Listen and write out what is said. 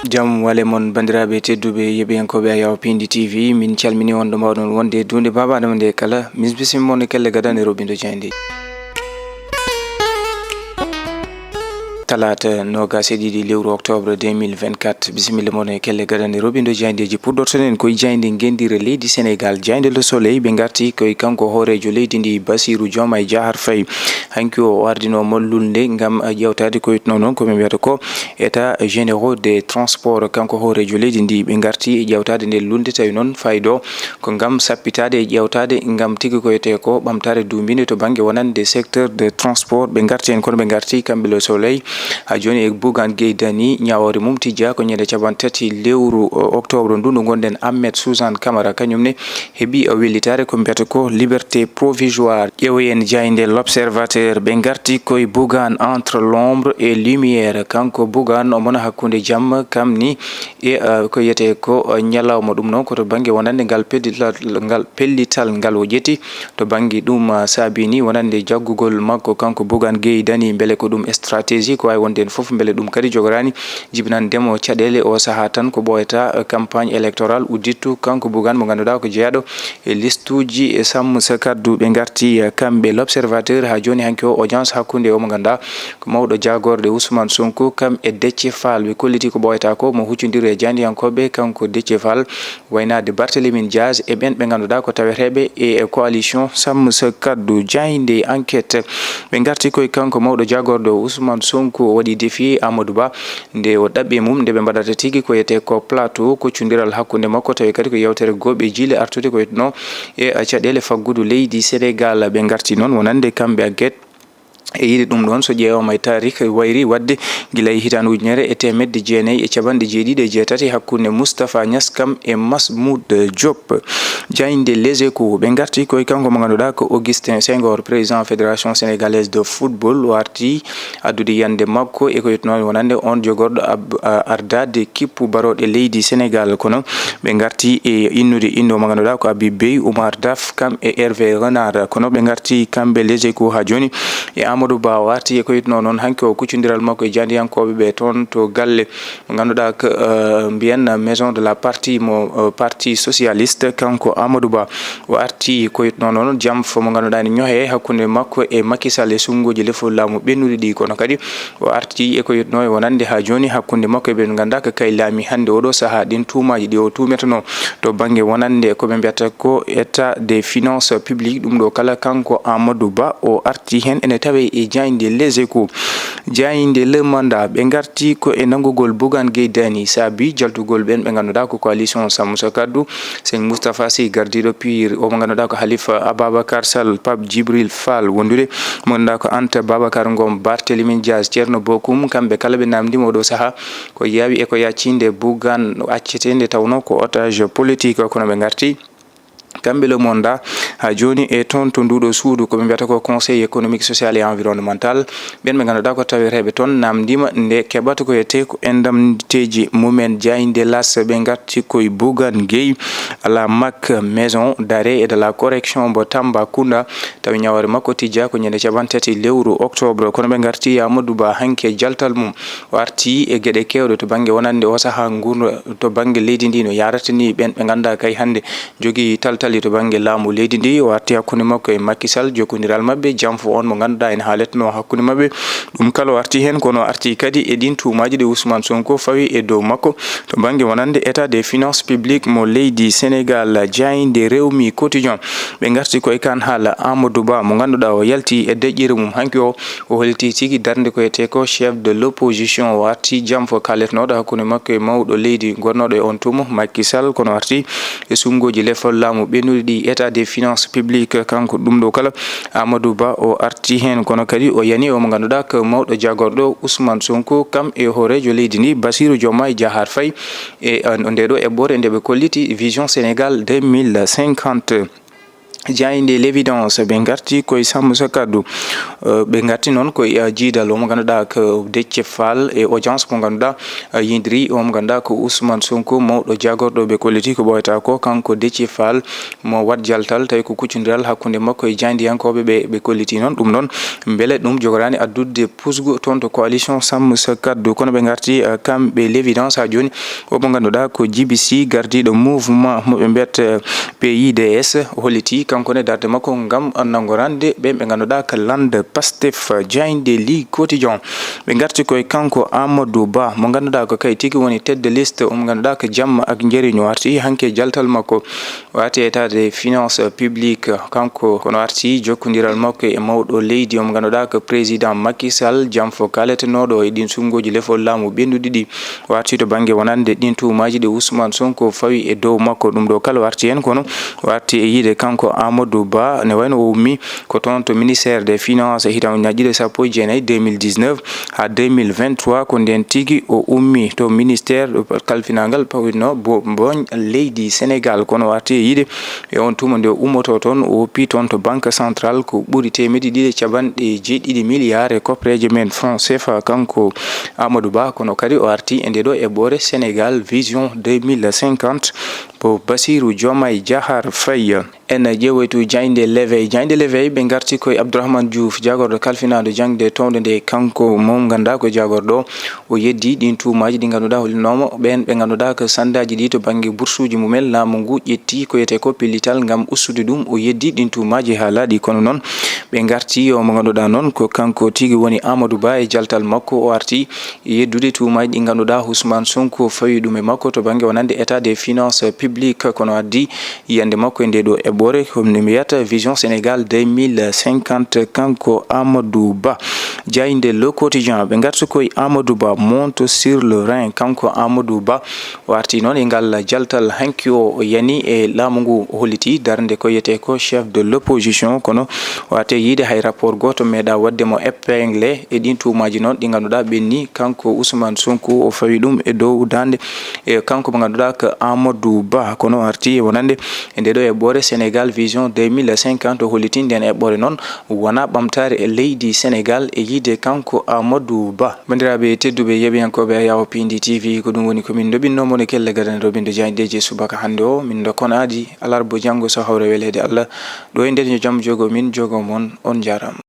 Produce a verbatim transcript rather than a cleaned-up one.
Jam wale mon, banndiraaɓe tedduɓe, yeɓiyankooɓe Ayaw Pindi T V, min calmini on ɗo mbaawɗon wonde e duunde Baaba Adama nde kala. Min bisimi mon e kelle gadane roɓindo jayndi. Talaata noogaas e ɗiɗi lewru octobre deux mille vingt-quatre. Bisimilla mon e kelle gadane roɓindo jayndeeji. Puɗɗortoɗen koye jaynde ngenndire leydi Sénégal, jaynde Le Soleil. Ɓe ngarti koye kanko hooreejo leydi ndi, Bassirou Diomaye Diakhar Faye. Hanki o ardino mo lulnde ngam ƴeewtaade ko wiyetnoo noon ko ɓe mbiyata ko état généraux des transports. Kanko hooreejo leydi ndi, ɓe ngarti e ƴeewtaade nde lulnde, tawi noon faydo ko ngam sappitaade e ƴeewtaade ngam tigi ko wiyetee ko ɓamtaare duumbinde to bannge wonande secteur de transport. Ɓe ngarti heen, kono ɓe ngarti kamɓe Le Soleil haa jooni e Bougane Gueye Dany, ñaawoore mum tijjaa ko ñande capanɗe tati lewru, o, octobre ndu ndu ngonɗen. Ahmed Suzanne Camara kañum ne heɓi, o, wellitaare ko mbiyata ko liberté provisoire. Ƴeewoyen jaynde L'Observateur, ɓe ngarti koye Bougane entre l'ombre et lumière. Kanko Bougane, omo wona hakkunde jamma kam ni e, eh, ko wiyetee ko, eh, ñalawma. Ɗum noon ko to bannge wonande ngal pellital, ngal pellital ngal o ƴetti. To bannge ɗum, eh, saabi ni wonande jaggugol makko kanko Bougane Gueye Dany, mbele ko ɗum stratégie, ko waawi wonde heen fof, mbele ɗum kadi jogoraani jibinande mo caɗeele o sahaa tan ko ɓooyata, eh, campagne électorale uddittu kanko Bougane mo ngannduɗaa ko jeyaaɗo e listuuji, eh, Samm Sa Kaddu. Ɓe ngarti, eh, kamɓe L'Observateur haa jooni hanki o audience hakkunde o mo ngannduɗaa ko mawɗo jaagorɗe Ousmane Sonko kam e Déthié Fall. Ɓe kolliti ko ɓooyata ko mo huccondiri e jayndiyankooɓe kanko Déthié Fall, waynaade Barthélémy Dias e ɓeen ɓe ngannduɗaa ko taweteeɓe e coalition Samm Sa Kaddu. Jaynde Enquête, ɓe ngarti koye kanko mawɗo jaagorɗe o Ousmane Sonko, o waɗi défier Amadou Ba nde o ɗaɓɓi mum nde ɓe mbaɗata tigi ko wiyetee ko plateau, koccondiral hakkunde makko, tawi kadi ko yeewtere gooɓe jiile artude ko wiyetnoo e caɗeele faggudu leydi Sénégal. Ɓe ngarti noon wonande kamɓe Enquête e yiide ɗum ɗoon, so ƴeewaama e taarikh, wayri waɗde gila e hitaande ujunere e teemedde jeenayi e capanɗe jeeɗiɗi e jeetati hakkunde Moustapha Niass kam e Masmoud Diop. Jaynde Les Échos, ɓe ngarti koye kanko mo ngannduɗaa ko Augustin Senghor, président Fédération Sénégalaise de Football, o arti addude yiyannde makko e ko wiyetnoo wonande oon jogorɗo ab-, a-, ardaade kippu barooɗe leydi Sénégal. Kono ɓe ngarti e innude innde mo ngannduɗaa ko Habib Beye, Oumar Daf kam e Hervé Renard. Kono ɓe ngarti kamɓe Les Échos haa jooni e Amadou Ba, o arti e ko wiyetnoo noon hanki o kuccondiral makko e jayndiyankooɓe ɓe toon to galle mo ngannduɗaa ko, eh, mbiyen Maison de la Parti mo, eh, Parti Socialiste. Kanko Amadou Ba, o arti ko wiyetnoo noon jamfa mo ngannduɗaa ne ñohe hakkunde makko e Macky Sall e sunnguuji lefol laamu ɓennuɗi ɗi. Kono kadi o arti e ko wiyetnoo e wonande haa jooni hakkunde makko e ɓe ngannduɗaa ko kay laami hannde oɗo sahaa, ɗin tuumaaji ɗi o tuumetenoo to bannge wonande ko ɓe mbiyata ko état des finances publiques. Ɗum ɗo kala kanko Amadou Ba o arti heen, ene tawee e jaynde Les Échos. Jaynde Le Mandat, ɓe ngarti ko e nanngugol Bougane Gueye Dany saabi jaltugol ɓeen ɓe ngannduɗaa ko coalition Samm Sa Kaddu, Seydi Moustapha Sy gardiiɗo Pire, o mo ngannduɗaa ko Khalifa Ababacar Sall, Pape Djibril Fall wondude mo ngannduɗaa ko Anta Babacar Ngom, Barthélémy Dias, Thierno Bocoum, kamɓe kala ɓe naamndiima oɗo sahaa ko yaawi e ko yaccinde Bougane accete nde tawnoo ko otage politique, kono ɓe ngarti kamɓe Le Mandat haa jooni e toon to nduuɗo suudu ko ɓe mbiyata ko Conseil économique, social et environnemental. Ɓeen ɓe ngannduɗaa ko taweteeɓe toon naamndiima nde keɓata ko wiyetee ko indemniteeji mumen. Jaynde L'As, ɓe ngarti koye Bougane Gueye à la MAC, Maison d'arrêt et de la correction mbo Tambacounda. Tawi ñaawoore makko tijjaa ko ñande capanɗe tati lewru octobre. Kono ɓe ngarti e Amadou Ba hanki e jaltal mum. O arti e geɗe keewɗe to bannge wonande o sahaa nguurndam to bannge leydi ndi no yaarata ni. Ɓeen ɓe ngannduɗaa kay hannde jogii taltali to bannge laamu leydi ndi. O arti hakkunde makko e Macky Sall, jokkondiral maɓɓe, jamfa on mo ngannduɗaa ene haaletnoo hakkunde maɓɓe. Ɗum kala o arti heen, kono o arti kadi e ɗin tuumaaji ɗi Ousmane Sonko fawi e dow makko to bannge wonande état des finances publiques mo leydi Sénégal. Jaynde Rewmi Quotidien, ɓe ngarti koye kan haala Amadou Ba mo ngannduɗaa o yalti e deƴƴere mum hanki o. O holliti tigi darnde ko wiyetee ko chef de l'opposition. O arti jamfa kaaletnooɗo hakkunde makko e mawɗo leydi gonnooɗo e on tuma, Macky Sall, kono arti e sunnguuji lefol laamu ɓennuɗi ɗi, état des finances publiques. Kanko ɗum ɗo kala Amadou Ba o arti heen, kono kadi o yani o mo ngannduɗaa ko mawɗo jaagorɗo Ousmane Sonko kam e hooreejo leydi ndi Bassirou Diomaye Diakhar Faye e, uh, nde ɗo eɓɓoore nde ɓe kolliti Vision Sénégal deux mille cinquante. Jaaynde L'Évidence, ɓe ngarti koye Sammusa Kaddu. Eh, ɓe ngarti noon koye, eh, jiidal o mo ngannduɗaa ko Déthié Fall e audience mo ngannduɗaa, eh, yindiri o mo ngannduɗaa ko Ousmane Sonko, mawɗo jaagorɗo ɓe kolliti ko ɓooyata ko kanko Déthié Fall mo waɗ jaltal, tawi ko kuccondiral hakkunde makko e jaayndiyankooɓe ɓe, ɓe kolliti noon. Ɗum noon, mbele ɗum jogoraani addude pusgu toon to coalition Sammusa Kaddu, kono ɓe ngarti, eh, kamɓe L'Évidence haa jooni. O mo ngannduɗaa ko Djiby Sy, gardiiɗo mouvement mo ɓe mbiyata, eh, P I D S, o holliti kanko ne darde makko ngam nanngorande ɓe ɓe ngannduɗaa ko lande Pastef. Jaaynde Le Quotidien, ɓe ngarti koye kanko Amadou Ba mo ngannduɗaa ko kay tigi woni tête de liste, o mo ngannduɗaa ko jamma ak njëriñ, o arti hanke jaltal makko. O arti état des finances publiques, kanko kono arti jokkondiral makko e mawɗo leydi o mo ngannduɗaa ko président Macky Sall, jam fof kaaletenooɗo e ɗin sunnguuji lefol laamu ɓennuɗi ɗi. O arti to bannge wonande ɗin tuumaaji ɗi Ousmane Sonko fawi e dow makko. Ɗum ɗo kala o arti heen, kono o arti e yiide kanko Amadou Ba, ne wayno o ummi ko toon to ministère des finances hitan ujunaaji ɗiɗi e sappo e jeenayi, deux mille dix-neuf, haa deux mille vingt-trois, ko ndeen tigi o ummi to ministère kalfinangal pawitno bo-, boñ leydi Sénégal. Kono o arti e yiide e on tuma nde o ummoto toon, o woppi toon to Banque Centrale ko ɓuri teemedde ɗiɗi e capanɗe jeeɗiɗi milliards e koppereeje men franc C F A, kanko Amadou Ba. Kono kadi o arti e nde ɗo eɓɓoore Sénégal Vision deux mille cinquante, ko Bassirou Diomaye Diakhar Faye. En ƴeewoytu jaaynde L'Éveil. Jaaynde L'Éveil, ɓe ngarti koye Abdourahmane Diouf, jaagorɗo kalfinaaɗo jaŋde townde nde. Kanko mo ngannduɗaa ko jaagorɗo, o yeddi ɗin tuumaaji ɗi ngannduɗaa hollinooma ɓeen ɓe ngannduɗaa ko sandaaji ɗi to bannge bursuuji mumen, laamu ngu ƴetti ko wiyetee ko pellital ngam ustude ɗum. O yeddi ɗin tuumaaji haa laaɗi, kono noon ɓe ngarti o mo ngannduɗaa noon ko kanko tigi woni Amadou Ba e jaltal makko. O arti yeddude tuumaaji ɗi ngannduɗaa Ousmane Sonko fawi ɗum e makko to bannge wonande état des finances publiques, kono addi yiyannde makko e nde ɗo eɓɓoore, ko no mbiyata Vision Sénégal deux mille cinquante, kanko Amadou Ba. Jaaynde Le Quotidien, ɓe ngarti koye Amadou Ba, monte sur le Rhin, kanko Amadou Ba. O arti noon e ngal jaltal hanki o, o yani e laamu ngu, o holliti darnde ko wiyetee ko chef de l'opposition, kono o arti e yiide hay rapport gooto meeɗaa waɗde mo épinglé e ɗin tuumaaji noon ɗi ngannduɗaa ɓenni kanko Ousmane Sonko o fawi ɗum e dow daande e kanko mo ngannduɗaa ko Amadou Ba. Kono o arti e wonande e nde ɗo eɓɓoore Sénégal Vision deux mille cinquante, o holliti ndeen eɓɓoore noon wonaa ɓamtaare e leydi Sénégal e yiide kanko Amadou Ba. Banndiraaɓe tedduɓe yeeɓiyankooɓe Ayawo P N D T V, ko ɗum woni ko min ndoɓinno mon e kelle gadane ɗo min ɗo jaañdeeji e subaka hannde o. Min ɗo kono aadi alarba janngo so hawre weleede Allah. Ɗo e nder yo jam jogo min, jogo mon. On njaaraama.